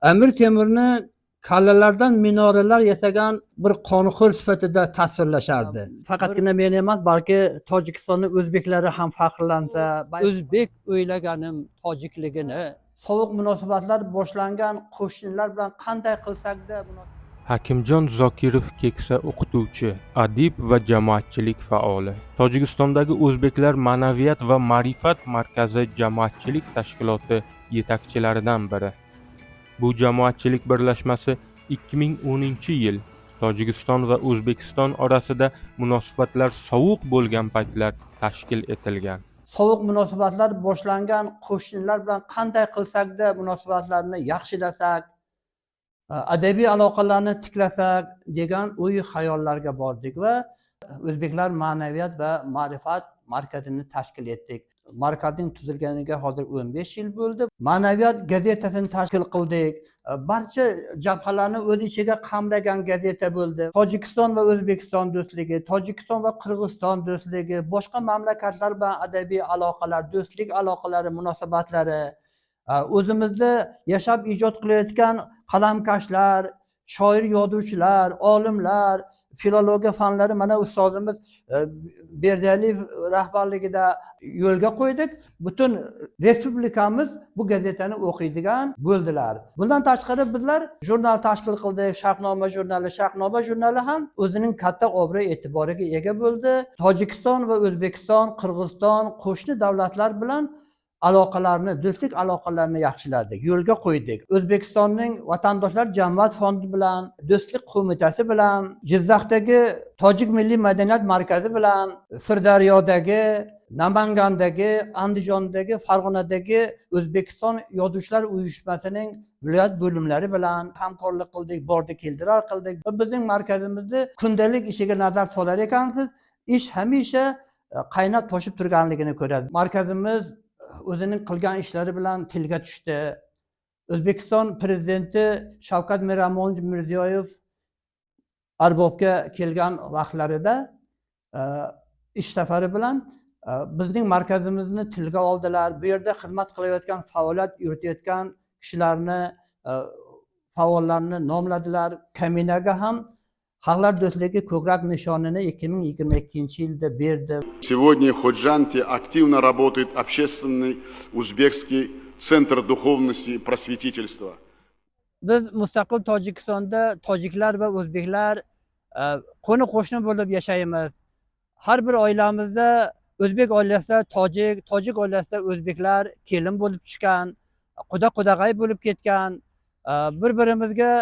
Amir Temurni kallalardan minoralar yasagan bir qonxo'r sifatida tasvirlashardi. Faqatgina men emas, balki Tojikistonni o'zbeklari ham faxrlansa, o'zbek o'ylaganim tojikligini, sovuq munosabatlar boshlangan qo'shnilar bilan qanday qilsakda. Hakimjon Zokirov keksa o'qituvchi, adib va jamoatchilik faoli. Tojikistondagi O'zbeklar ma'naviyat va ma'rifat markazi jamoatchilik tashkiloti yetakchilaridan biri. Bu jamoatchilik birlashmasi 2010-yil Tojikiston va O'zbekiston orasida munosabatlar sovuq bo'lgan paytlar tashkil etilgan. Sovuq munosabatlar boshlangan qo'shnilar bilan qanday qilsakda munosabatlarni yaxshilasak, adabiy aloqalarni tiklasak degan o'y xayollarga bordik va O'zbeklar ma'naviyat va ma'rifat markazini tashkil etdik. Markazning tuzilganiga hozir 15 yil bo'ldi. Ma'naviyat gazetasini tashkil qildik. Barcha jabhalarni o'z ichiga qamragan gazeta bo'ldi. Tojikiston va O'zbekiston do'stligi, Tojikiston va Qirg'iziston do'stligi, boshqa mamlakatlar bilan adabiy aloqalar, do'stlik aloqalari, munosabatlari, o'zimizda yashab ijod qilayotgan qalamkashlar, shoir yozuvchilar, olimlar, filologiya fanlari, mana ustozimiz Berdialiyev rahbarligida yo'lga qo'ydik. Butun respublikamiz bu gazetani o'qiydigan bo'ldilar. Bundan tashqari bizlar jurnal tashkil qildik, Sharqnoma jurnali. Sharqnoma jurnali ham o'zining katta obro' e'tiboriga ega bo'ldi. Tojikiston va O'zbekiston, Qirg'iziston qo'shni davlatlar bilan aloqalarni, do'stlik aloqalarini yaxshiladik, yo'lga qo'ydik. O'zbekistonning Vatandoshlar jamiyat fondi bilan, Do'stlik qo'mitasi bilan, Jizzaxdagi Tojik milliy madaniyat markazi bilan, Sirdaryodagi, Namangandagi, Andijondagi, Farg'onadagi O'zbekiston yozuvchilar uyushmasining viloyat bo'limlari bilan hamkorlik qildik, bordi keldilar qildik. Va bizning markazimizni kundalik ishiga nazar solar ekansiz, ish hamisha qaynab toshib turganligini ko'radi. Markazimiz o'zining qilgan ishlari bilan tilga tushdi. O'zbekiston prezidenti Shavkat Miromonovich Mirziyoyev Arbobga kelgan vaqtlarida ish safari bilan bizning markazimizni tilga oldilar. Bu yerda xizmat qilayotgan, faoliyat yuritayotgan kishilarni, faollarni nomladilar. Kaminaga ham Xalqlar do'stligi ko'krak nishonini 2022-yilda berdi. Сегодня в Ходжанте активно работает общественный узбекский центр духовности и просветительства. Biz mustaqil Tojikistonda tojiklar va o'zbeklar qo'ni qo'shni bo'lib yashaymiz. Har bir oilamizda o'zbek oilasida tojik, tojik oilasida o'zbeklar kelin bo'lib tushgan, quda qudag'ay bo'lib ketgan. Bir birimizga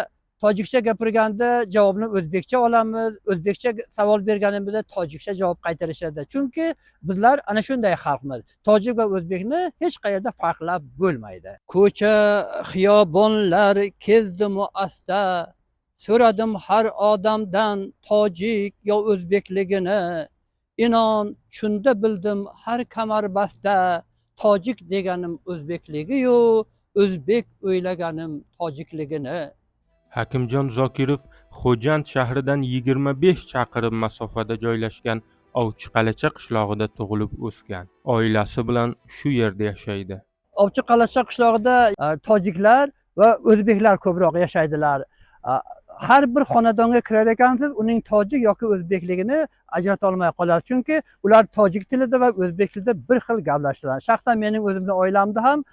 tojikcha gapirganda javobni o'zbekcha olamiz, o'zbekcha savol berganimizda tojikcha javob qaytarishadi, chunki bizlar ana shunday xalqmiz. Tojik va o'zbekni hech qayerda farqlab bo'lmaydi. Ko'cha xiyobonlar kezdimu asta, so'radim har odamdan tojik yo o'zbekligini. Inon, shunda bildim, har kamarbasta tojik deganim o'zbekligiyu, o'zbek o'ylaganim tojikligini. Hakimjon Zokirov Xo'jand shahridan 25 chaqirim masofada joylashgan Ovchiqal'acha qishlog'ida tug'ilib o'sgan. Oilasi bilan shu yerda yashaydi. Ovchiqal'acha qishlog'ida tojiklar va o'zbeklar ko'proq yashaydilar. Har bir xonadonga kirar ekansiz, uning tojik yoki o'zbekligini ajrata olmay qolasiz, chunki ular tojik tilida va o'zbek tilida bir xil gaplashadilar. Shaxsan mening o'zimni oilamda ham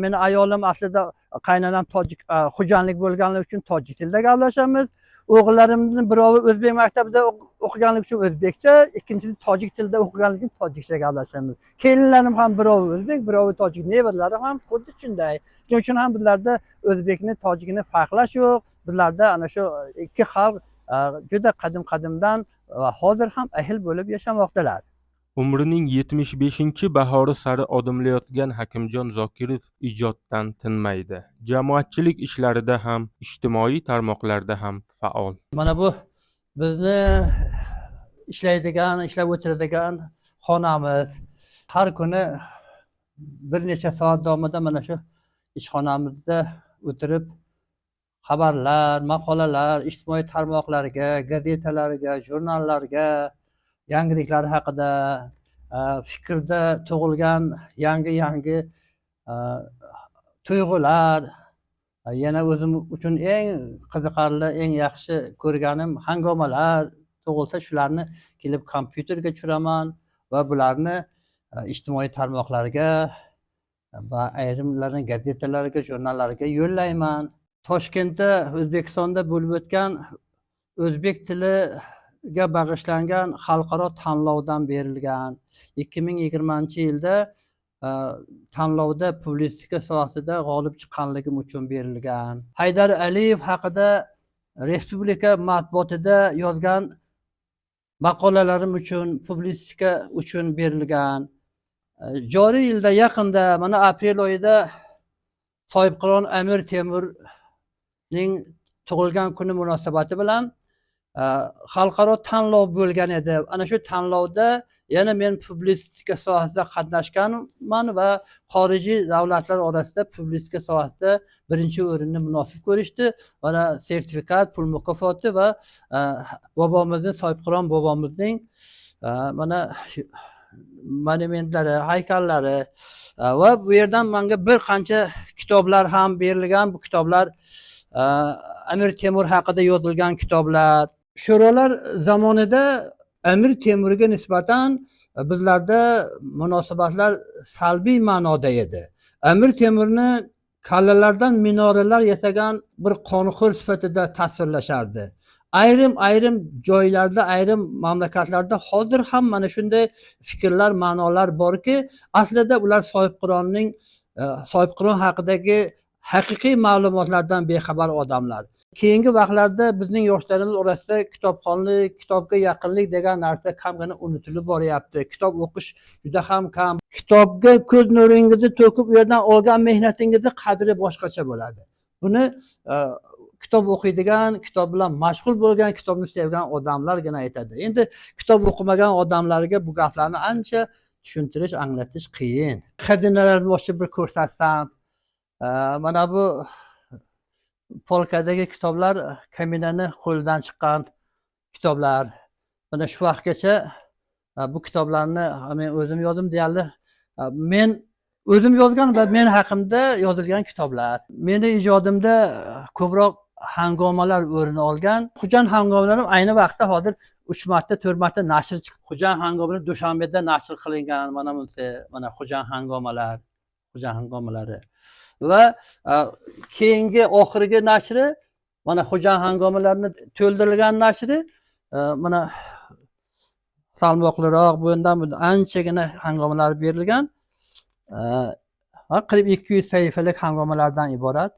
meni ayolim aslida, qaynonam tojik, xo'jandlik bo'lganligi uchun tojik tilida gaplashamiz. O'g'illarimni birovi o'zbek maktabida o'qiganligi uchun o'zbekcha, ikkinchisi tojik tilida o'qiganligi uchun tojikcha gaplashamiz. Kelinlarim ham birovi o'zbek, birovi tojik, nevaralarim ham xuddi shunday. Shuning uchun ham bizlarda o'zbekni, tojikni farqlash yo'q. Bizlarda ana shu ikki xalq juda qadim qadimdan va hozir ham ahil bo'lib yashamoqdalar. Umrining 75 bahori sari odimlayotgan Hakimjon Zokirov ijoddan tinmaydi. Jamoatchilik ishlarida ham, ijtimoiy tarmoqlarda ham faol. Mana bu bizni ishlaydigan, ishlab o'tiradigan xonamiz. Har kuni bir necha soat davomida mana shu ishxonamizda o'tirib, xabarlar, maqolalar, ijtimoiy tarmoqlarga, gazetalarga, jurnallarga yangiliklar haqida, fikrda tug'ilgan yangi yangi tuyg'ular, Yana o'zim uchun eng qiziqarli, eng yaxshi ko'rganim hangomalar tug'ilsa, shularni kelib kompyuterga tushiraman va bularni ijtimoiy tarmoqlarga va ayrimlarini gazetalarga, jurnallarga yo'llayman. Toshkentda, O'zbekistonda bo'lib o'tgan o'zbek tiliga bag'ishlangan xalqaro tanlovdan berilgan. 2020-yilda tanlovda publitsistika sohasida g'olib chiqqanligim uchun berilgan. Haydar Aliyev haqida respublika matbuotida yozgan maqolalarim uchun, publitsistika uchun berilgan. Joriy yilda yaqinda, mana aprel oyida Sohibqiron Amir Temurning tug'ilgan kuni munosabati bilan xalqaro tanlov bo'lgan edi. Ana shu tanlovda yana men publitsistika sohasida qatnashganman va xorijiy davlatlar orasida publitsistika sohasida birinchi o'rinni munosib ko'rishdi. Mana sertifikat, pul mukofoti va bobomizni, Sohibqiron bobomizning mana monumentlari, haykallari va bu yerdan menga bir qancha kitoblar ham berilgan. Bu kitoblar Amir Temur haqida yozilgan kitoblar. Sho'rolar zamonida Amir Temurga nisbatan bizlarda munosabatlar salbiy ma'noda edi. Amir Temurni kallalardan minoralar yasagan bir qonxo'r sifatida tasvirlashardi. Ayrim-ayrim joylarda, ayrim mamlakatlarda hozir ham mana shunday fikrlar, ma'nolar borki, aslida ular Sohibqiron haqidagi haqiqiy ma'lumotlardan bexabar odamlar. Keyingi vaqtlarda bizning yoshlarimiz orasida kitobxonlik, kitobga yaqinlik degan narsa kamgina unutilib boryapti. Kitob o'qish juda ham kam. Kitobga ko'z nuringizni to'kib, u yerdan olgan mehnatingizni qadri boshqacha bo'ladi. Buni kitob o'qiydigan, kitob bilan mashg'ul bo'lgan, kitobni sevgan odamlargina aytadi. Endi kitob o'qimagan odamlarga bu gaplarni ancha tushuntirish, anglatish qiyin. Xazinalarni ochib bir ko'rsatsam, mana bu polkadagi kitoblar Kaminani qo'lidan chiqqan kitoblar. Mana shu vaqtgacha bu kitoblarni men o'zim yozdim deyarli. Men o'zim yozgan va men haqimda yozilgan kitoblar. Meni ijodimda ko'proq hangomalar o'rin olgan. Xo'jand hangomalarim ayni vaqtda hozir 3 marta, 4 marta nashr chiqdi. Xo'jand hangomalari Dushanbeda nashr qilingan. Mana bunisi, mana Xo'jand hangomalar, Xo'jand hangomalari. Va keyingi oxirgi nashri mana Xo'jand hangomalarini to'ldirilgan nashri, mana salmoqliroq, bundan anchagina hangomalar berilgan. 42 sahifalik hangomalardan iborat.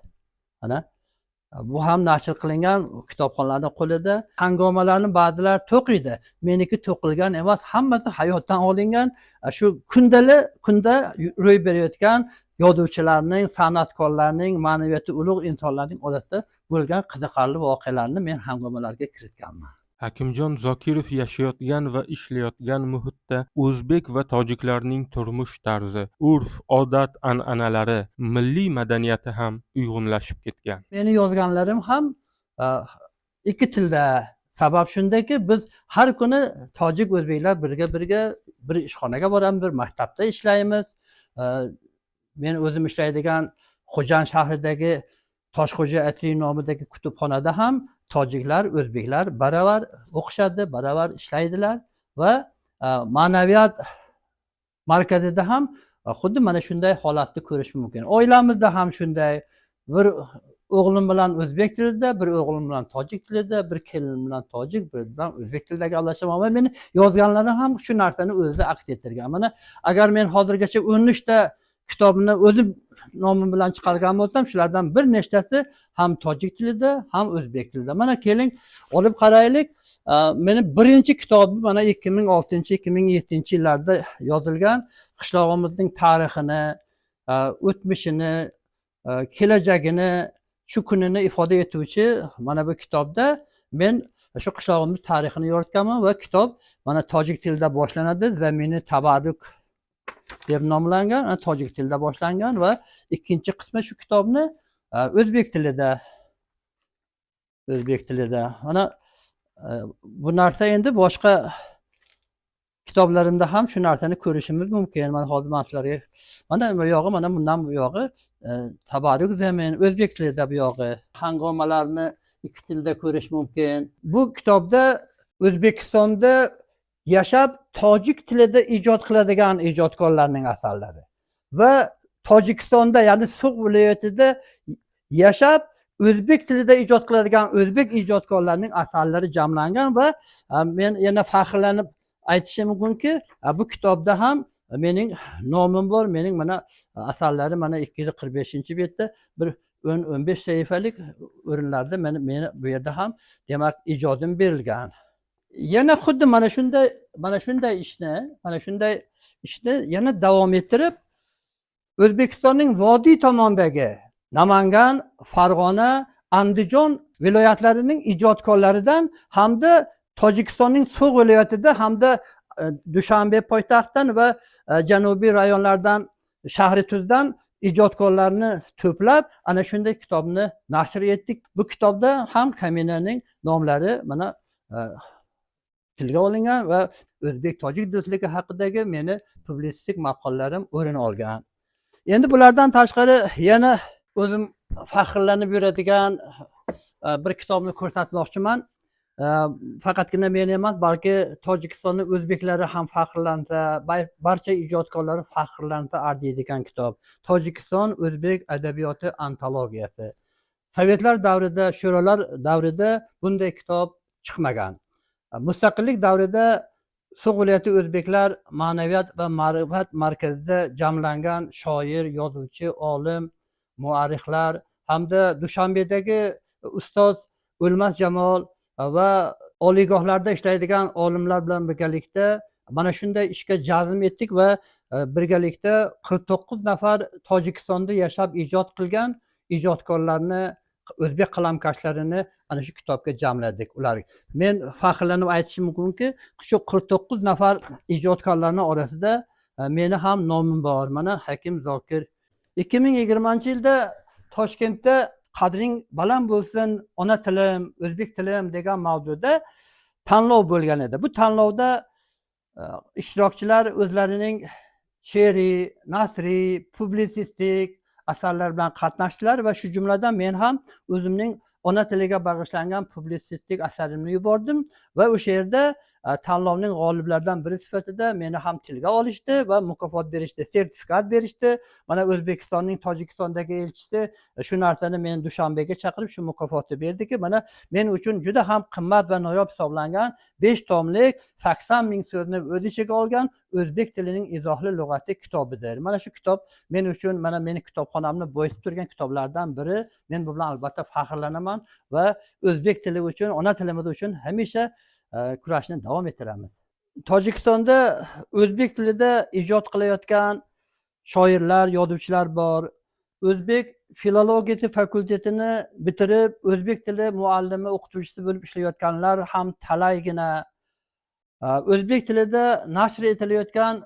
Mana bu ham nashr qilingan, kitobxonlarning qo'lida. Hangomalarni ba'zilar to'qiydi. Meniki to'qilgan emas, hammasi hayotdan olingan. Shu kunda ro'y berayotgan yozuvchilarning, san'atkorlarning, ma'naviyati ulug' insonlarning orasida bo'lgan qiziqarli voqealarni men hangomalarga kiritganman. Hakimjon Zokirov yashayotgan va ishlayotgan muhitda o'zbek va tojiklarning turmush tarzi, urf, odat, an'analari, milliy madaniyati ham uyg'unlashib ketgan. Meni yozganlarim ham ikki tilda. Sabab shundaki, biz har kuni tojik o'zbeklar birga bir ishxonaga boramiz, bir maktabda ishlaymiz. Men o'zim ishlaydigan Xo'jand shahridagi Toshxo'ja Asriy nomidagi kutubxonada ham tojiklar, o'zbeklar baravar o'qishadi, baravar ishlaydilar va ma'naviyat markazida ham xuddi mana shunday holatni ko'rish mumkin. Oilamizda ham shunday, bir o'g'lim bilan o'zbek tilida, bir o'g'lim bilan tojik tilida, bir kelinim bilan tojik, bir bilan o'zbek tilida gaplashaman va meni yozganlarim ham shu narsani o'zida aks ettirgan. Mana agar men hozirgacha 13 ta kitobni o'zim nomim bilan chiqargan bo'lsam, shulardan bir nechtasi ham tojik tilida, ham o'zbek tilida. Mana keling, olib qaraylik. Meni birinchi kitobim mana 2006, 2007 yillarda yozilgan, qishlog'imizning tarixini, o'tmishini, kelajagini, shu kunini ifoda etuvchi mana bu kitobda men shu qishlog'imiz tarixini yoritganman va kitob mana tojik tilida boshlanadi, Zamini tabarruk deb nomlangan, tojik tilida boshlangan va ikkinchi qismi shu kitobni o'zbek tilida, o'zbek tilida. Mana bu narsa endi boshqa Kitoblarimda ham shu narsani ko'rishimiz mumkin. Mana hozir man sizlarga mana bu yog'i, mana bundan bu yog'i tabarruk zamin o'zbek tilida, bu yog'i hangomalarni ikki tilda ko'rish mumkin. Bu kitobda O'zbekistonda yashab tojik tilida ijod qiladigan ijodkorlarning asarlari va Tojikistonda, ya'ni Sug'd viloyatida yashab o'zbek tilida ijod qiladigan o'zbek ijodkorlarining asarlari jamlangan. Va men yana faxrlanib aytishim mumkinki, bu kitobda ham mening nomim bor, mening mana asarlarim mana 245-betda bir 10-15 sahifalik o'rinlarda meni bu yerda ham, demak, ijodim berilgan. Yana xuddi mana shunday ishni yana davom ettirib, O'zbekistonning vodiy tomondagi Namangan, Farg'ona, Andijon viloyatlarining ijodkorlaridan hamda Tojikistonning Sug'd viloyatida hamda Dushanbe poytaxtidan va janubiy rayonlardan, Shahrituzdan ijodkorlarni to'plab, ana shunday kitobni nashr etdik. Bu kitobda ham Kaminaning nomlari mana tilga olingan va o'zbek tojik do'stligi haqidagi meni publitsistik maqolalarim o'rin olgan. Endi bulardan tashqari yana o'zim faxrlanib yuradigan bir kitobni ko'rsatmoqchiman. Faqatgina men emas, balki Tojikistonni o'zbeklari ham faxrlansa, barcha ijodkorlari faxrlansa arziydigan kitob: Tojikiston o'zbek adabiyoti antologiyasi. Sovetlar davrida, sho'rolar davrida bunday kitob chiqmagan. Mustaqillik davrida Sug'd viloyati o'zbeklar ma'naviyat va ma'rifat markazida jamlangan shoir, yozuvchi, olim, muarrixlar hamda Dushanbedagi ustoz O'lmas Jamol va oliygohlarda ishlaydigan olimlar bilan birgalikda mana shunday ishga jazm etdik va birgalikda 49 nafar Tojikistonda yashab ijod qilgan ijodkorlarni, o'zbek qalamkashlarini ana shu kitobga jamladik. Ular, men faxrlanib aytishim mumkinki, shu 49 nafar ijodkorlarni orasida meni ham nomim bor. Mana, Hakim Zokir. 2020-yilda Toshkentda "Qadring baland bo'lsin, ona tilim, o'zbek tilim" degan mavzuda tanlov bo'lgan edi. Bu tanlovda ishtirokchilar o'zlarining she'riy, nasriy, publitsistik asarlar bilan qatnashdilar va shu jumladan men ham o'zimning ona tiliga bag'ishlangan publitsistik asarimni yubordim va o'sha yerda tanlovning g'oliblaridan biri sifatida meni ham tilga olishdi va mukofot berishdi, sertifikat berishdi. Mana, O'zbekistonning Tojikistondagi elchisi shu narsani meni Dushanbega chaqirib, shu mukofotni berdiki, mana, men uchun juda ham qimmat va noyob hisoblangan 5 tomlik, 80 000 so'zni o'z ichiga olgan "O'zbek tilining izohli lug'ati" kitobidir. Mana shu kitob men uchun, mana, meni kitobxonamni boyitib turgan kitoblardan biri. Men bu bilan albatta faxrlanaman va o'zbek tili uchun, ona tilimiz uchun hamisha kurashni davom ettiramiz. Tojikistonda o'zbek tilida ijod qilayotgan shoirlar, yozuvchilar bor. O'zbek filologiyasi fakultetini bitirib, o'zbek tili muallimi, o'qituvchisi bo'lib ishlayotganlar ham talaygina. O'zbek tilida nashr etilayotgan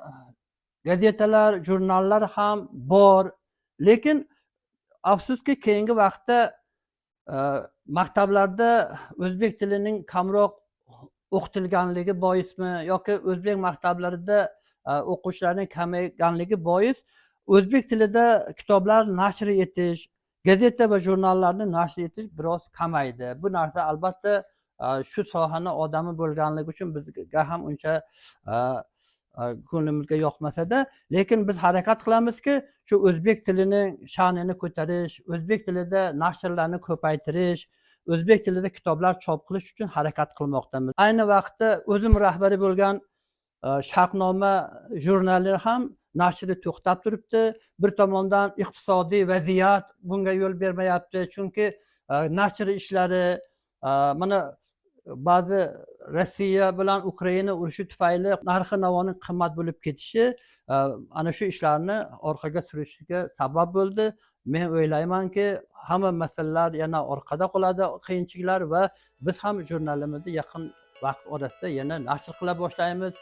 gazetalar, jurnallar ham bor, lekin afsuski, keyingi vaqtda maktablarda o'zbek tilining kamroq o'qitilganligi boismi yoki o'zbek maktablarida o'quvchilarning kamayganligi bois o'zbek tilida kitoblar nashr etish, gazeta va jurnallarni nashr etish biroz kamaydi. Bu narsa albatta shu sohani odami bo'lganligi uchun bizga ham uncha ko'nglimizga yoqmasada, lekin biz harakat qilamizki, shu o'zbek tilini sha'nini ko'tarish, o'zbek tilida nashrlarni ko'paytirish, o'zbek tilida kitoblar chop qilish uchun harakat qilmoqdamiz. Ayni vaqtda o'zim rahbari bo'lgan "Sharqnoma" jurnali ham nashri to'xtab turibdi. Bir tomondan iqtisodiy vaziyat bunga yo'l bermayapti, chunki nashr ishlari mana ba'zi Rossiya bilan Ukraina urushi tufayli narxi navoning qimmat bo'lib ketishi ana shu ishlarni orqaga surishiga sabab bo'ldi. Men o'ylaymanki, hamma masalalar yana orqada qoladi, qiyinchiliklar, va biz ham jurnalimizni yaqin vaqt orasida yana nashr qila boshlaymiz.